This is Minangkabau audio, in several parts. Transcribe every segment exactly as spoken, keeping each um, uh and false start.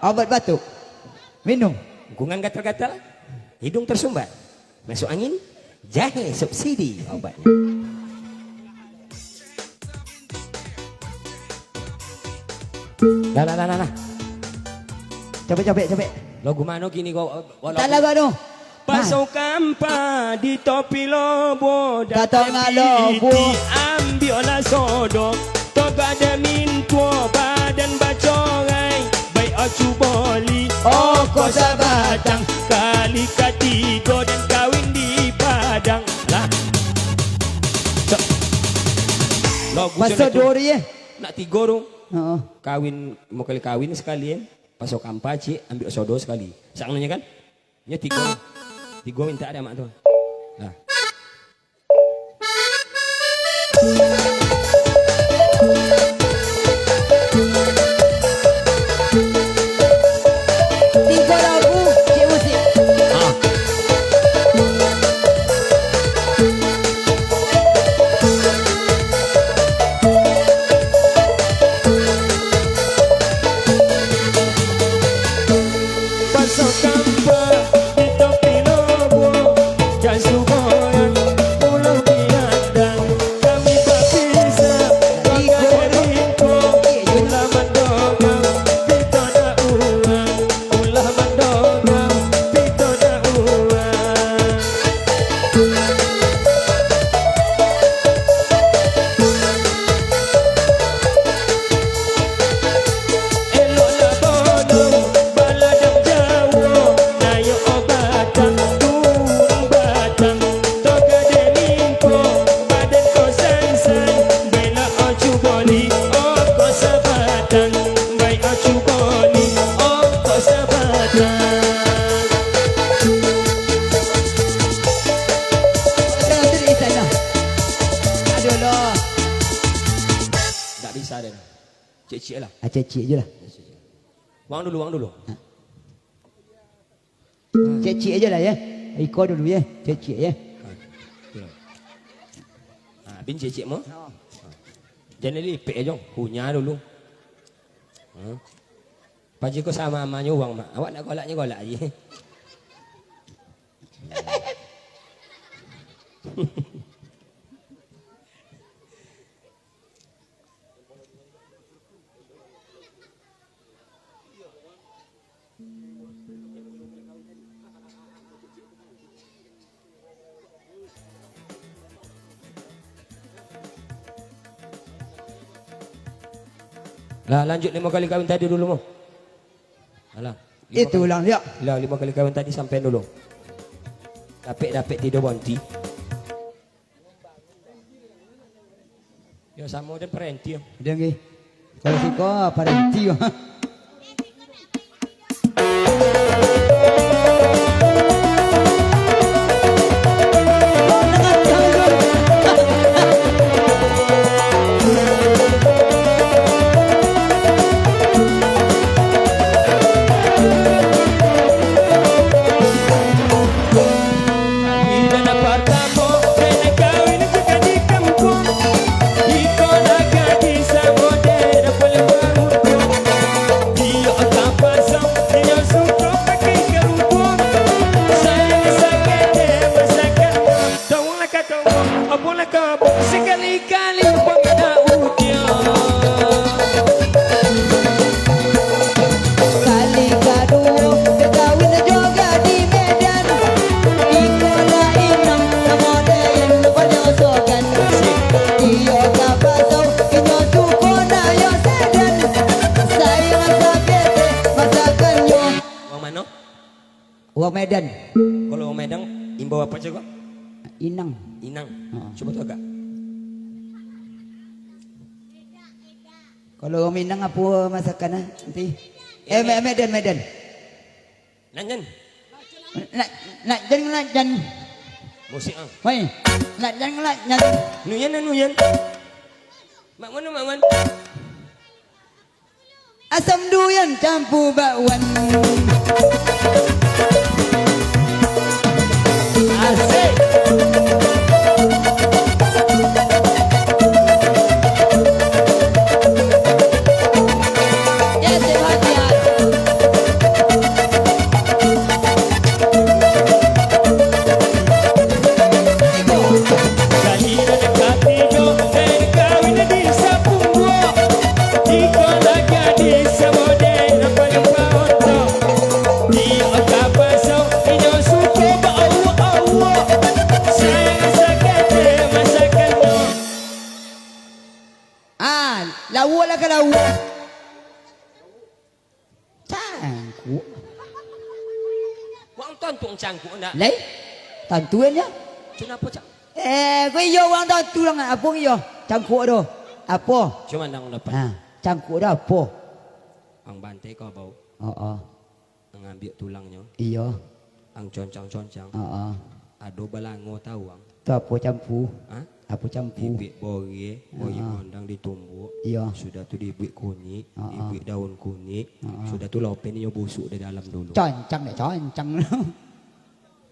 Obat batuk. Minum. Ungkungan gatal-gatal, hidung tersumbat, masuk angin, jahe subsidi obatnya. Lah, lah, lah, lah, lah. Capek, capek, capek. Lagu mano kini ko, walaupun Taklah, Bano. Paso kampa di topi lobo, Datang datang lobo. Piti, ambiaklah sodo, togak dek mintuo, badan bacorai, baik ocu boli, oko sabatang, kali katigo dan kawin di Padang. Lah. Cok. Lagu Paso cak tu. Duo hari, eh? Nak tigo tu. Heeh. Kawin, mau kali kawin sekali, eh? Paso kampa, cik, ambiak sodo sekali. Sangnyo kan? Nyo tigo. Tigo minta dek amak tu. Nah. Tigo lagu, cik musik. Ah. Paso kampa di topi lobo, jan suboyan pulo diandang. Kami bapisah, bagarinto, ulah mandongau, pito nak ulang, ulah mandongau, pito nak ulang. Eloklah bono, baladang jauah, nayo obatang, turun batang, togak dek lingko, badan ko sansai, bela ocu boli, oko sabatang, baik ocu boli, oko sabatang. Aduh, Allah. Tak bisa dah. Cek-cek lah. Ah, cek-cek je lah. Wang dulu, wang dulu. Ha. Cek-cek je lah, ya. Iko dulu, ya. Cek-cek, ya. Ha. Bin cek-cek mo. Ha. Jan lipek ajo. Kunyah dulu. Ha. Paji ko samo amanyo wang, Mak. Awak nak golaknyo golak aje. Lah, lanjut limo kali kawin tadi dulu, mo. Alah, limo Itu kali. Ulang, yo. Lah, limo kali kawin tadi sampai dulu. Dapek-dapek tido bonti. Yo, samo den parenti, yo. Den, nggih. Kalau siko, parenti, yo. Kawin nan partamo, kena kawin juga di kampuang. Iko lah gadis samo dek paling baruntuang. Iyo ka pasang, iyo suko pakai karutuang. Sayang sakete masakan, tolonglah ka tolong, apolah ka apo, sakali-kali pangana ujian. Kali kaduo, bakawin jo gadih Medan. Iko lah inang, namo den panyo Sogan. Iyo ka pasau, inyo suko nan yo sedan. Sayang sakete masakannyo. Urang mano? Urang Medan. Kalau urang Medan, imbau apo cako? Inang. Inang. Ha. Cubo tu agak. Kalau urang Minang, apo masakan, ah, nanti? Eh, Me-, Medan, Medan. Nanyan. Nak, nak jan, nak jan. Musik, ah. Hoi. Nak jan, nak jan. Nuyan, ah, nuyan. Mak wan, mak wan. Asam duyan campur bakwan. Asik. Ya, terima kasih. Cangkuak. Wang tantu cangkuak ndak? Lai? Tantu nyo. Kenapa cak? Eh, ko iyo wang tantu lah, apo iyo? Cangkuak tu. Apo? Cuma nang dapat. Ha, cangkuak tu apo? Ang bantai kau bau. Oh, oh. Ang ambiak tulangnyo. Iyo. Ang concang-concang. Heeh. Ado balango tawang. Tu apo campu? Ha? Apo campu? Dibuek borieh, borieh Heeh. gondang ditumbuak. Iyo. Sudah tu dibuek kunik, Heeh. dibuek daun kunik. Heeh. Sudah tu lopen inyo busuk di dalam dulu. Concang dek, concang.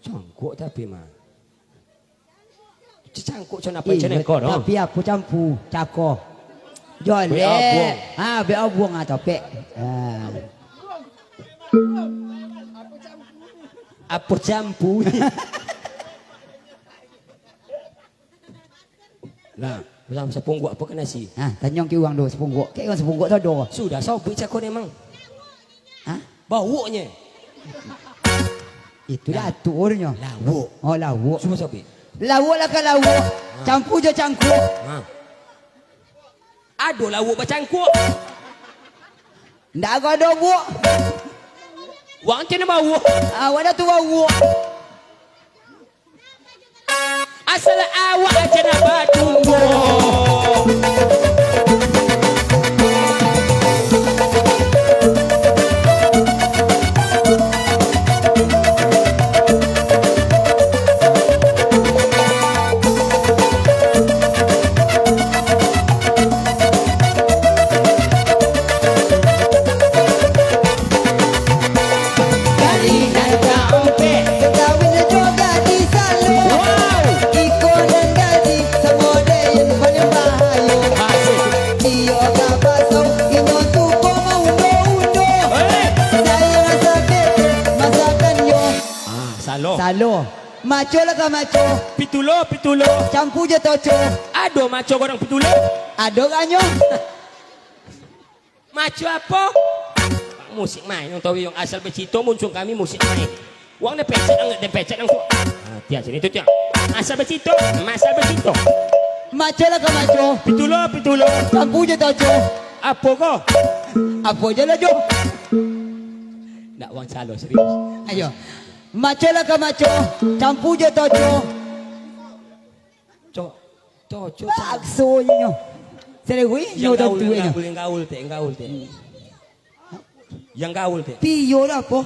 Cangkuak tapi mah. Cangkuak cun apo Ih, cun eko tu? Tapi apo campu? Cako. Jolek. Bek obuang. Ha, bek obuang ah, topek. Ha. Apo campu? Lah, lah, sapungguak apo ka nasi? Ha, tanyong ke urang tu, sapungguak. Kek urang sapungguak tu ado. Sudah, sobek cako ni, Mang. Ha? Bauaknyo. Itu Lah. dah atur nyo. Lauak. Oh, lauak. Cubo sobek. Lauak lah ka lauak. Ha. Campu jo cangkuak. Ha. Ado lauak bacangkuak. Ndak ado buak. Wang cina bauak. Awak dah tu bauak. Asal awak aja nak batumbuh. Dari nan ka ompek, kawin jo gadih salo. Wow. Iko nan gadih, samo den paling bahayo. Asik. Iyo ka pasau, inyo tu ko maundo-undo. Eh. Sayang sakete masakannyo. Ah, salo. Salo. Maco lah ka maco. Pitulo, pitulo. Campu jo toco. Ado maco gorang pitulo? Ado kanyo. Maco apo? Musik main, urang tahu, urang asal bacito, muncuang kami musik main. Wang dapecet, ang dapecet langsung. Ah, tiang sini tu, tiang. Asal bacito, asal bacito. Maco lah ka maco. Pitulo, pitulo. Campu jo toco. Apo ko? Apo jo lah jo. Ndak, wang salo, serius. Ayo. Maco lah ka maco. Campu jo toco. Co-, co-, co-, Bakso je nyo. Selewih nyo Yang gaul, tantu yang nyo. gaul, yang gaul, tek, yang gaul, tek. Yang gaul, tek. Pio lah apo?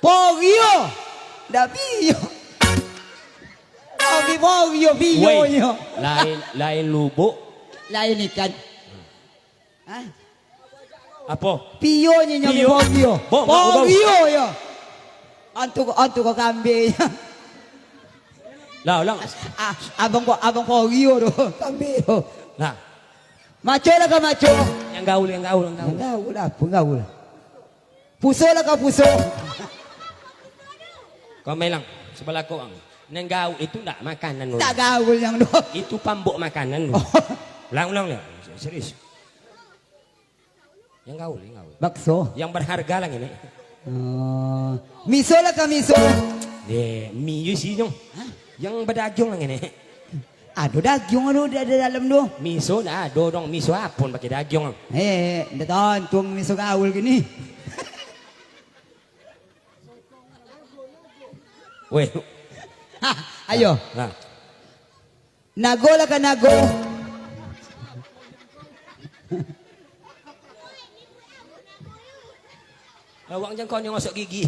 Porio. Ndak pio. Tapi porio, pio Woi, nyo. lain, lain lubuk. Lain ikan. Hah? Apo? Pio nyo nyo Pio? Pogio. Bo, bo, bo. Pogio yo. Antu, antu ko kambing. Lah, ulang. Ah, abang ko, abang Pogio tu. Kambing tu. Lah. Maco lah ka maco. Yang gaul, yang gaul, yang gaul. Yang gaul lah, apa gaul? Puso lah ka puso. Kau melang, sebelah kau ang. Yang gaul itu ndak makanan tu. Tak gaul yang tu. Itu pambok makanan tu. Oh. Ulang, ulang, ulang. Serius. Yang gaul, yang gaul. Bakso. Yang berharga lah ngene. Oh. Miso lah ka miso. Deh, mi yo si nyong. Hah? Yang berdagiang lah ngene. Ado dagiang ado di, di dalam tu. Miso ndak ado dong, miso apo pakai dagiang. Eh, ndak tantu miso gaul gini. Weh. Hah, ayo. Nah. Nago lah ka nago. Awak jangan kau ni ngosok gigi.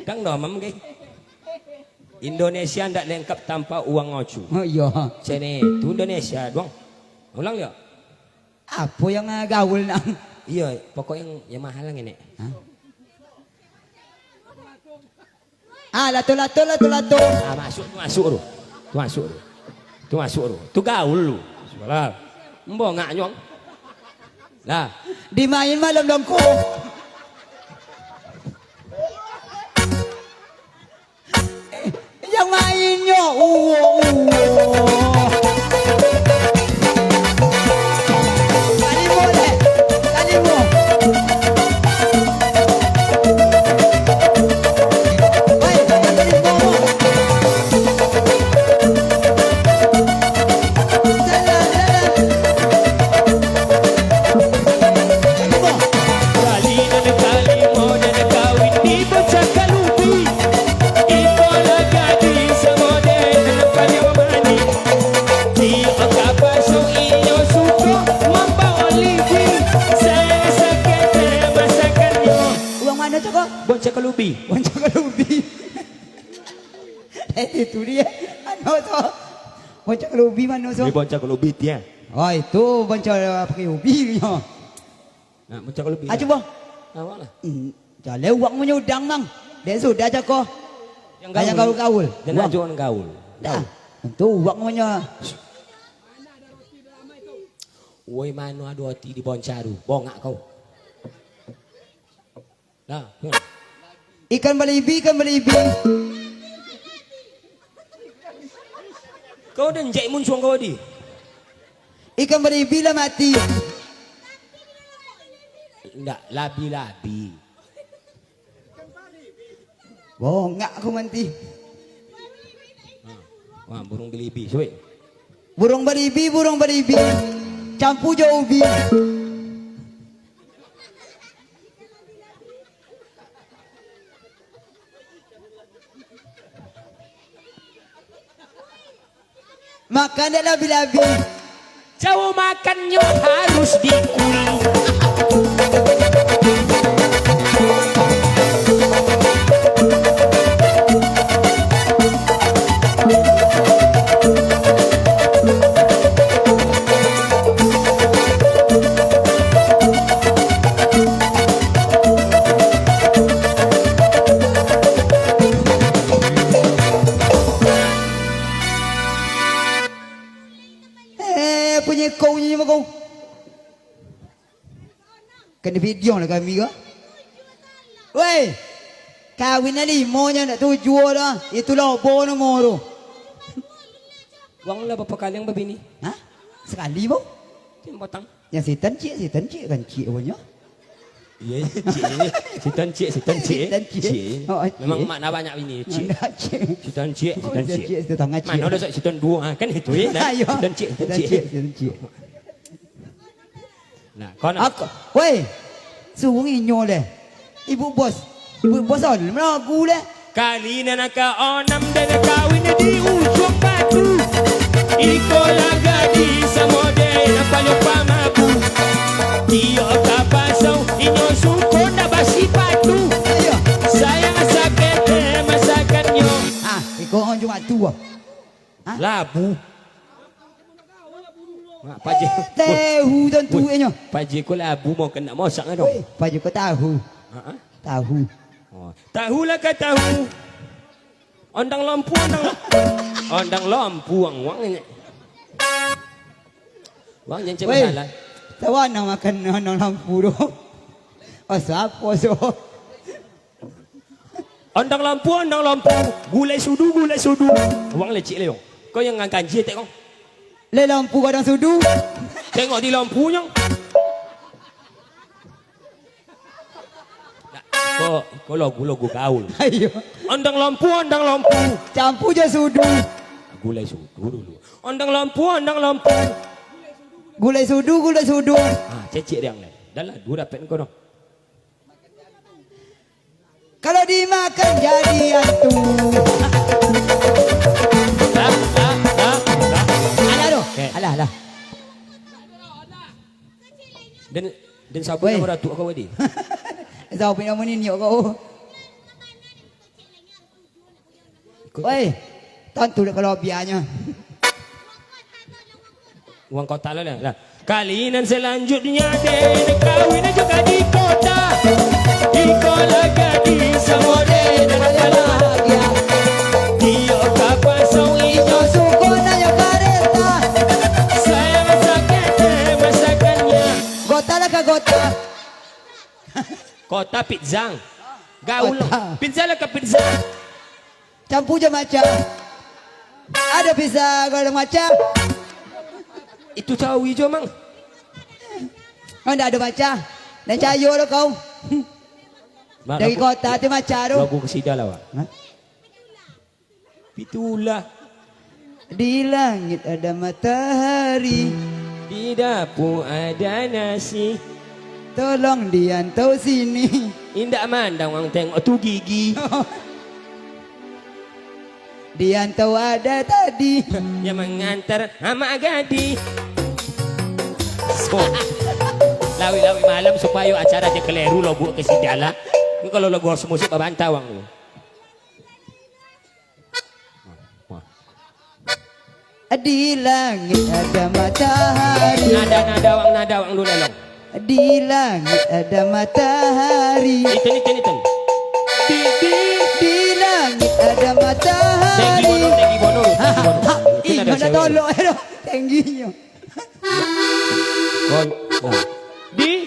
Kang domam, geng. Indonesia ndak lengkap tanpa uang ocu. Oh, iyo. Cene tu Indonesia doang. Ulang yo. Apo yang, ah, gaul nang? Iyo, pokok yang, yang mahal lah ngene. Hah? Ah, lato, lato, lato, lato. Ah, masuk tu, masuk tu. Tu masuk tu. Tu masuk tu. Tu gaul tu. Salah. Mbongak nyong. Lah. Dimain malam dongko. Yang mainnyo, uwo, uwo. Kalimo, dek. Kalimo. Hei, kalimo. Jalan, jalan. Kalimo. Pi. Bonca kalubi. Eh, itu dia. Anu tu. Bonca kalubi mano tu? Di Bonca Kalubi, tiang. Oh, itu bonca pakai ubi nyo. Nah, Bonca Kalubi. Ah, cubo. Awak lah. Hmm, jaleh uwak manyudang, Mang. Dek sudah cako. Yang gaul. Gaul-gaul. Jangan gaul. Dah. Tentu uwak manyo. Woi, mano ado roti di Bonca tu? Bongak kau. Nah, hmm. Ikan balibi, ikan balibi. Kau dan Jack Mun suang kau di. Ikan balibi lah mati. Ndak, labi-labi. Bongak aku manti. Ha. Wah, burung balibi, suik. Burung balibi, burung balibi. Campu jo ubi. Makan dek labi-labi. Jauh makannyo harus dikuli. Eh, punyo kau, punyo kau. Kena video lah kami ko. Woi, kawin lah limo nyo, ndak tujuah dah. Itu lobo nomor tu. Wang lah berapa kali yang berbini? Hah? Sekali, Bang? Yang batang. Yang setan cik, setan cik kan cik punya. Iya, iya, cik. Setan cik, setan cik. Setan cik. Cik. Oh, cik. Memang makna banyak bini, cik. Mana cik? Setan cik, oh, setan setan cik. Cik, setan cik. Mana ada setan dua, ha? Kan itu, ya, nah? Ayo. Setan cik, setan cik. Setan cik, setan cik. Nah, kau nak. Aku, woi, suruh inyo leh. Ibu bos, ibu bos on, melagu leh. Kali nan ka onam den kawin di Ujung Batu. Iko lah gadis samo den panyo pamabu. Tiok ka pasau, inyo suko ndak basipatu. Iya. Sayang sakete masakannyo. Ah, iko on Jumat tu, ah. Hah? Labu. Mak, paje. Eh, tahu tantu inyo. Paje ko labu mau kena masak dah. Weh, paje ko tahu. Ha, ha? Tahu. Oh, tahu lah ka tahu. Ondang lompu, ondang, ondang lompu, wang, wang ini. Wang, jangan cakap salah. Weh, tahu nak makan ondang lompu tu? Oh, siapa tu? Ondang lompu, ondang lompu. Gulai sudu, gulai sudu. Wang lecik leh, Yong. Kau yang ngan kanji, tek, kau. Leh lompu, ondang sudu. Tengok di lompunyo. Nah, kau, kau logu-logu gaul. Ayo. Ondang lompu, ondang lompu. Campu jo sudu. Gulai sudu dulu. Ondang lompu, ondang lompu. Gulai sudu, gulai sudu. Ah, cecik dia, leh. Dah lah, dua dapet kau dah. Kalau dimakan jadi hantu. Alah tu. Oke. Alah, alah. Dan, dan siapa nama datuk kau tadi? Siapa nama niniak kau? Ikut. Woi, tantu dek kalau bianyo. Uang kota lo lah. Lah. Kali nan selanjutnya den kawin juga di kota. Iko lah gadis samo den nan bahagia. Dio ka pasau inyo suko nayo kareta. Sayang sakete masakannyo. Kota lah ka kota. Kota Pizang. Gaul. Kota. Pizza lah ka pizza. Campu jo maca. Ado pisa kalau maca. Itu tahu ijo, Mang. Oh, ndak ado maca. Ndak cayo lo kau. Dari kota tu maca tu. Lagu kasida lah, Wak. Hah? Pitulah. Di langit ada matahari. Di dapur ada nasi. Tolong diantau sini. Indak mandang wang tengok tu gigi. Diantau ada tadi. Yang mengantar Amak Gadi. So, lawik-lawik malam supayo acara je keleru lo buat ke si dalam. Ni kalau lagu house musik babantah wang tu. Di langit ada matahari. Nada, nada wang, nada wang dulu, Long. Di langit ada matahari. Itu, itu, itu. Di, di, di langit ada matahari. Tinggi bono, tinggi bono, tinggi bono. Ha, ha, ha. Itu nada cewek. Ih, mana tolok, aduh, tingginyo. Kon-, nah. Di?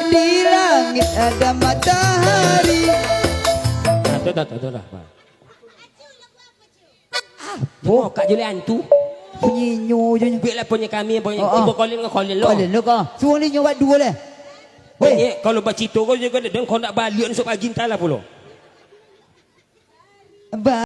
Di langit ada matahari. Nah, tu dah, tu dah, Bang. Apo? Tengok, Kak Julian tu. Punyinyo je nyo. Biarlah punya kami, punya Oh, oh. Ibu Kolin dengan Kolin lo. Kolin lo kau. Suruh ni nyo buat duo leh. Weh. Tengok, kalau bacito kau jaga dan kau nak baliak esok pagi, entahlah pulo. Ba-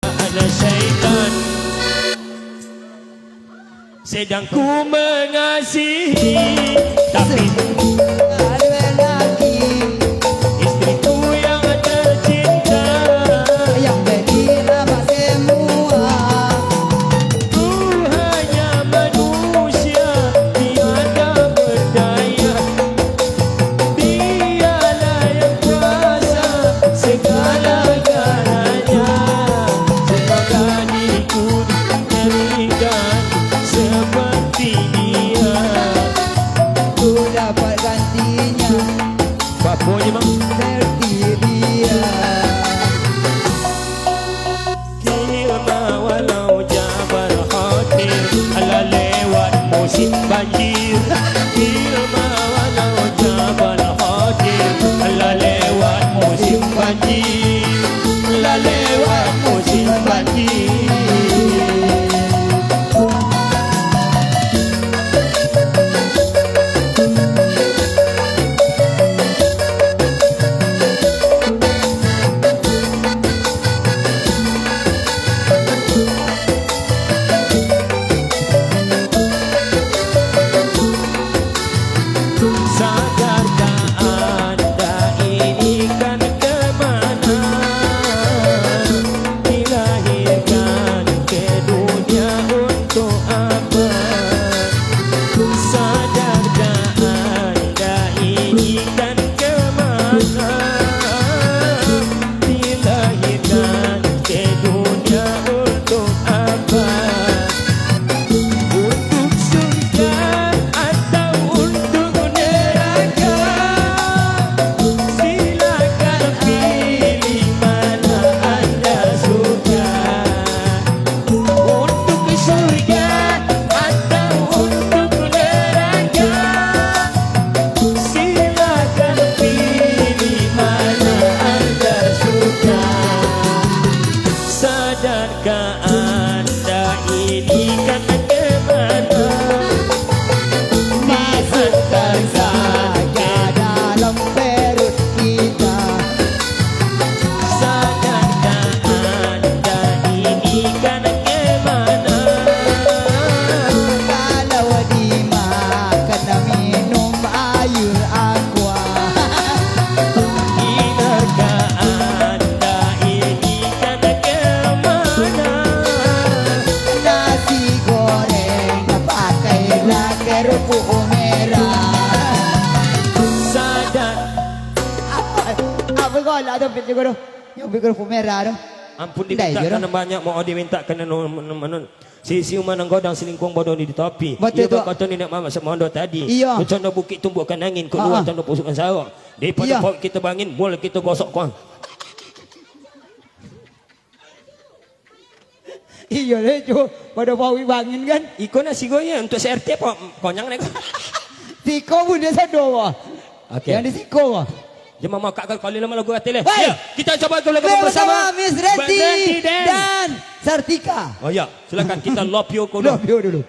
Ada syaitan sedang ku mengasihi, tapi ada lagi istriku yang tercinta. Yang jadi lama semua. Ku hanya manusia tiada berdaya. Dialah yang kuasa segala-galanya. Semoga diriku diberikan seperti dia. Ku dapat gantinya. Apa je, Mang? Seperti dia. Hilma walau Jabar hadir, alah lewat musim banjir. Hilma walau Jabar hadir, alah lewat musim banjir. Alah lewat musim banjir. Kerupuk merah. Sadar. Apa, apa kau lah tu, Pit, juga tu? Yang bikin kerupuk merah tu. Ampun, dimintakan banyak, mau dimintakan anu, anu, anu. Si, si umah nan godang, selingkuang bodoh di tapi. Betul tu. Iyo, bakato niniak mamak samaondo tadi. Iyo. Bacando bukik tumbuahkan angin, keluar tando pusukan sawah. Daripada paut kita bangin, mual kita gosok, kuang. Iyo deh, cu. Pada pawi bangin kan? Iko nasi goyang untuk C R T apa? Konyang deh. Siko pun dia sado, wah. Oke. Yang di siko, wah. Dia mamakak kali lama lagu hati leh. Woi. Ya, kita coba ke belakang bersama Miss Reti dan Sartika. Oh ya, silakan kita love you dulu. Love you dulu.